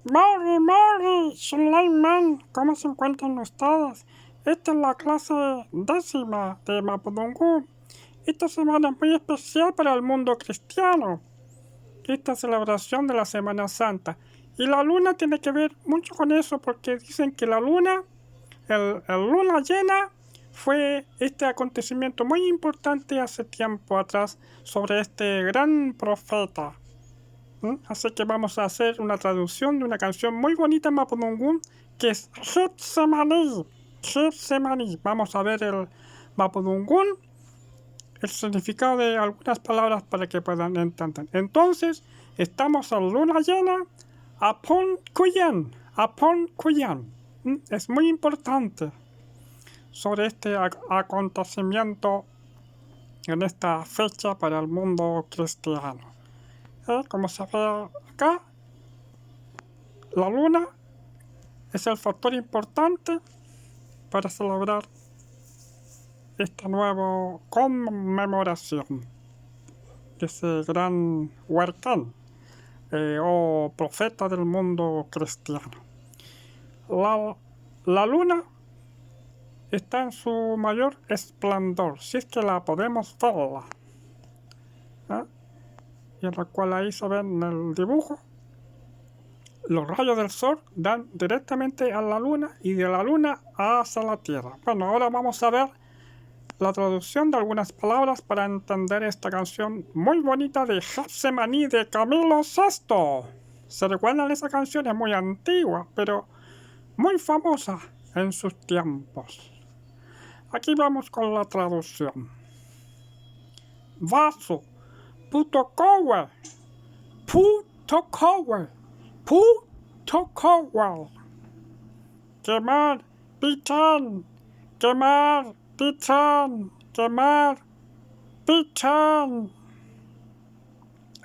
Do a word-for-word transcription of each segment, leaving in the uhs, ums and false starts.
Mary, Mary, Sulayman, ¿cómo se encuentran ustedes? Esta es la clase décima de Mapudungun. Esta semana es muy especial para el mundo cristiano. Esta celebración de la Semana Santa. Y la luna tiene que ver mucho con eso, porque dicen que la luna, el, el luna llena, fue este acontecimiento muy importante hace tiempo atrás sobre este gran profeta. ¿Mm? Así que vamos a hacer una traducción de una canción muy bonita en mapudungun, que es Getsemaní. Getsemaní. Vamos a ver el mapudungun, el significado de algunas palabras para que puedan entender. Entonces, estamos en luna llena, apon kuyan, apon kuyan. ¿Mm? Es muy importante sobre este ac-, acontecimiento en esta fecha para el mundo cristiano. Eh, como se ve acá, la luna es el factor importante para celebrar esta nueva conmemoración de ese gran huercán, eh, o profeta del mundo cristiano. La, la luna está en su mayor esplendor, si es que la podemos verla. ¿Ah? Y en la cual ahí se ve en el dibujo, los rayos del sol dan directamente a la luna y de la luna hacia la tierra. Bueno, ahora vamos a ver la traducción de algunas palabras para entender esta canción muy bonita de Getsemaní de Camilo Sesto. ¿Se recuerdan esa canción? Es muy antigua, pero muy famosa en sus tiempos. Aquí vamos con la traducción. Vaso, puto kowe, puto kowe, puto kowe. Quemar, pitran, quemar, pitran, quemar, pitran.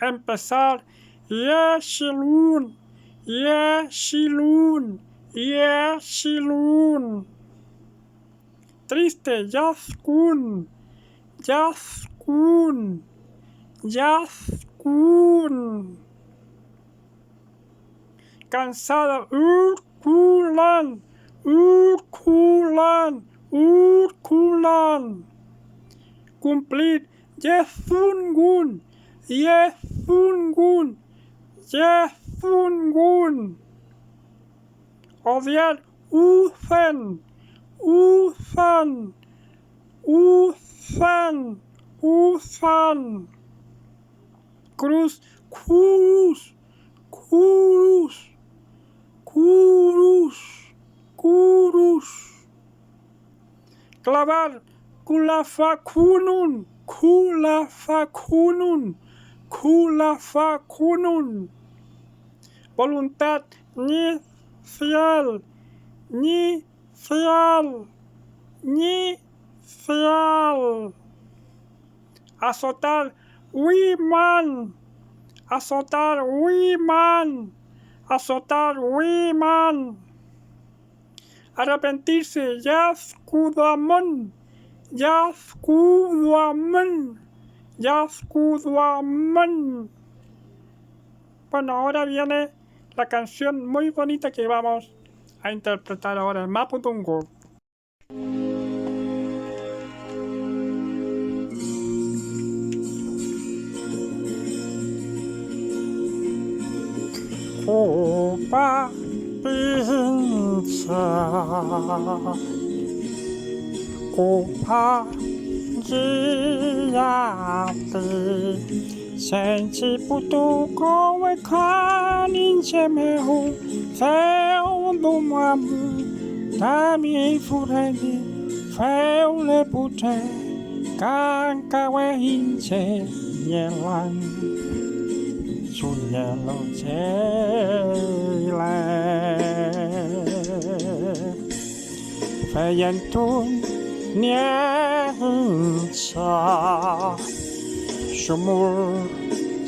Empezar, yeshilun, yeshilun, yeshilun. Triste, yafkun, yafkun, yafkun. Cansada, urkulan, urkulan, urkulan. Cumplir, yefun ngun, yefun ngun, yefun ngun. Odiar, ufen, ufen, ufen, ufen. Cruz, kurus, kurus, kurus, kurus. Clavar, kulafakunun, kulafakunun, kulafakunun. Voluntad, ñi fial, ñi fial, ñi fial. Azotar, wiman, azotar, wiman, azotar, wiman. Arrepentirse, yafkuduamün, yafkuduamün, yafkuduamün. Bueno, ahora viene la canción muy bonita que vamos a interpretar ahora en mapudungun. Küpa pinche, küpa ngillatuy. Fenchi putukowe kan iñche mew, dew dumamu tami fureli, fewle putre kangkawe iñche ñi lan, chunelu cheylen. Feyentun nieiñ cha chumul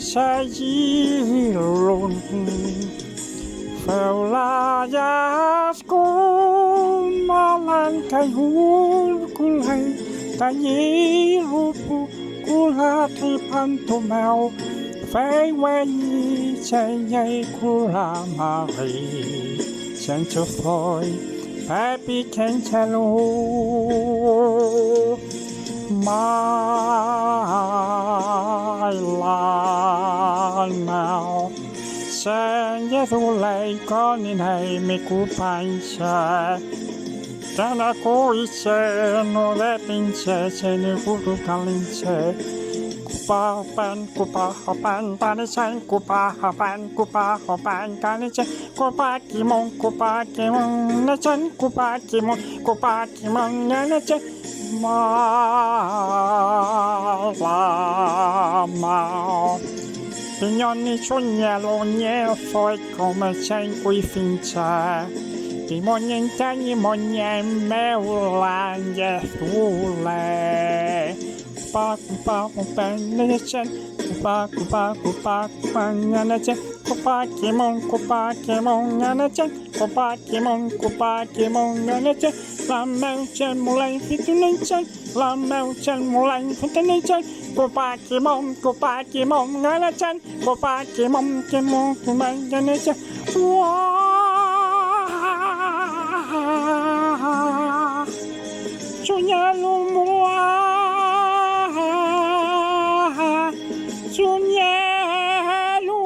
cheyilun, fewla yafku malan kay urkulay tañi rupu kula tripantu mew. Fey weychengey kura mari, chenchu doy pepikenchelu. May lan mew, chengeduley koniney mi kupañche. Tene kuiche no de pinche cheni kutukalinche. Kupapan, kupapan, tani chan, kupapan, kupapan, tani chan, kupakimon, kupakimon, na chan, kupakimon, kupakimon, na chan. Mala, mala. Piñon nichunngelu ñi doy küme cheñ kuyfinche, ti mongen tañi mongen mew langedule. Kupa, kupa, kupa, Ngünechen, kupa, kupa, kupa, kupa, Ngünechen, kupa kimün, kupa kimün, Ngünechen, kupa kimün, kupa kimün, Ngünechen, lam mew chem müley fitunechen. Lam mew chem müley fitunechen, kupa kimün, kupa kimün, Ngünechen, kupa kimün, kimün, kimün, Ngünechen. Wa, chunñelu mua, chunñelu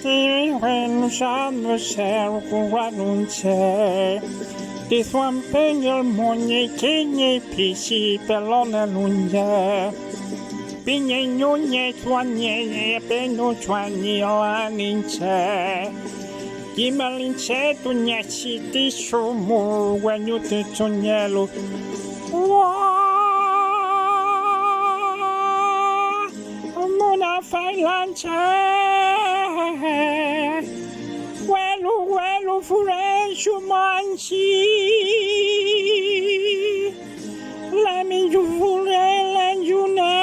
ti wenu cham no chew kuwalun che. Ti duam pengel moñi kiñe pichi pelonelu ñe. Piñe ñuñe chuañe penu chuañi lan iñche. Kimal iñche tuñechi ti chumu weñu ti chuñelu. Wa, munafay lan che. Welu, welu, fure chumanchi, lami yu fure lan yune.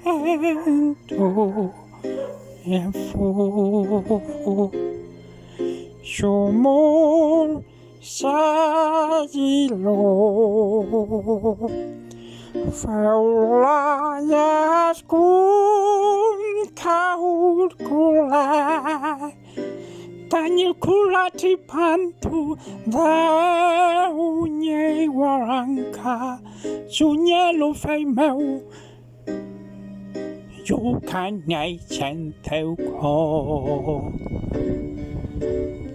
Feyentu tiempo, chumul sayilo, fewla ñaskun kawrkula. Tañi kula tripantu dew ñi warangka, chuñelu feymew yukañay chentew ko.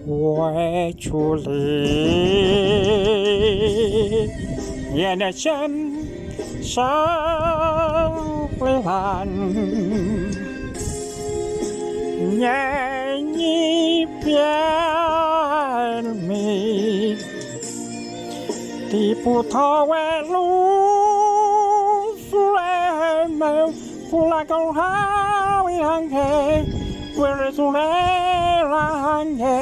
Wechuli Ngünechen sawilan ñi pielmi ti pu towelu sure mew. Pulakawhawilange, weresulelange,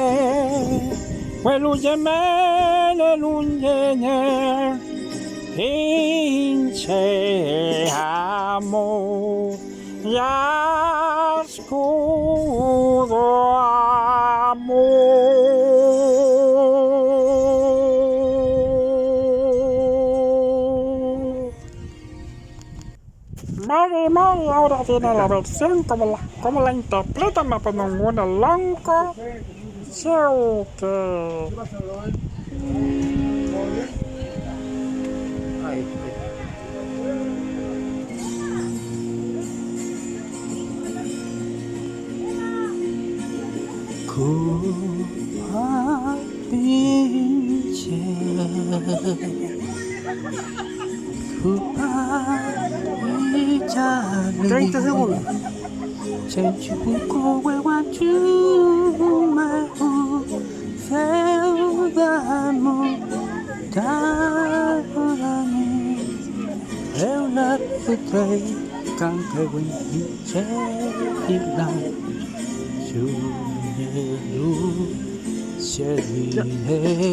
welu yemelelunge, iñche amu, yaskudu amu. Mari, Mari, ahora viene la versión como la, como la interpreta Mapudungun el Lonco Cheuque. Küpa pinche, küpa pinche. Treinta segundos. Chenchuko wewanchu mahu, feu Damu, damu, damu, reuna putrey, kangkewün iñche pilan, chumngelu chewile.